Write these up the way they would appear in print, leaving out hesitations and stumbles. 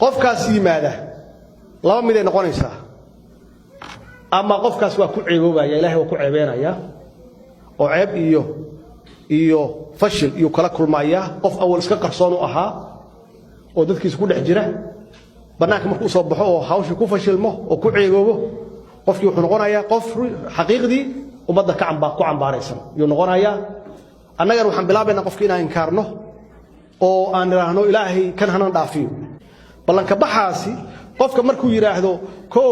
Qofkaas yimaada laba miday noqonaysaa: ama qofkaas waa ku ceeboobaya, Ilahay waa ku ceebeenaya oo ceeb iyo fashil iyuu kala kulmayaa. Qof awal iska qarsoon u ahaa oo dadkiisa ku dhex jira, bannaanka markuu usoo baxo oo hawshii ku fashilmo oo ku ceeboobo, qofkii wuxuu noqonayaa qof xaqiiqdii ummadda ka ku cambaaraysan yuu noqonayaa. Annagana waxaan bilaabaynaa qofki inaan inkaarno oo aan idhaahno, "Ilaahay kan hanan dhaafiyo." Ballanka baxaasi qofka markuu yidhaahdo, "Kow,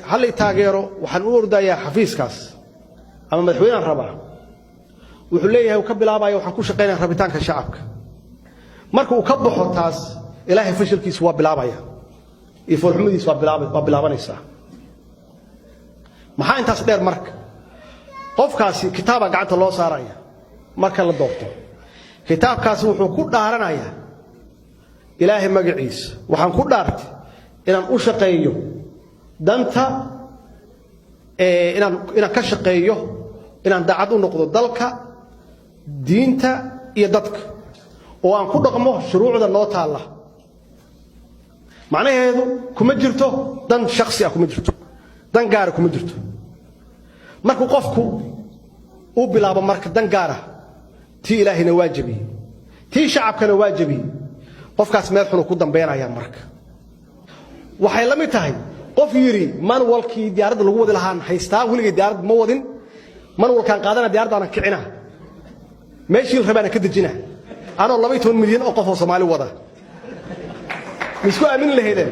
hallay taageero, waxaan u ordayaa xafiiskaas ama madaxweynaan rabaa," wuxuu leeyahay, uu ka bilaabaya, "Waxaan ku shaqaynaya rabitaanka shacabka." Marka uu ka baxo taas, Ilaahay fashilkiisu waa bilaabaya iyo foolxumadiisu waa bilaabanaysaa. Maxaa intaas dheer? Marka qofkaasi kitaabaa gacanta loo saaraya marka la doorto. Kitaabkaasi wuxuu ku dhaaranayaa, "Ilaahay magaciisa waxaan ku dhaartay inaan u shaqeeyo danta, inaan ka shaqeeyo, inaan daacad u noqdo dalka, diinta iyo dadka, oo aan ku dhaqmo shuruucda noo taalla." Macnaheedu kuma jirto dan shaksi ah, kuma jirto dan gaara, kuma jirto. Markuu qofku uu bilaabo marka dan gaara, tii Ilaahayna waa jebiyey, tii shacabkana waa jebiyey. Qofkaas meel xunu ku dambaynayaa. Marka waxay la mid tahay qof yidhi, "Manualkii diyaaradda lagu wadi lahaan haystaa, weligay diyaarad ma wadin, manualkaan qaadana, diyaaraddaana kicina, meeshii la rabaana ka dejina, anoo 12 milyan oo qof oo Soomaali wada." Ma isku aamini lahaydeen?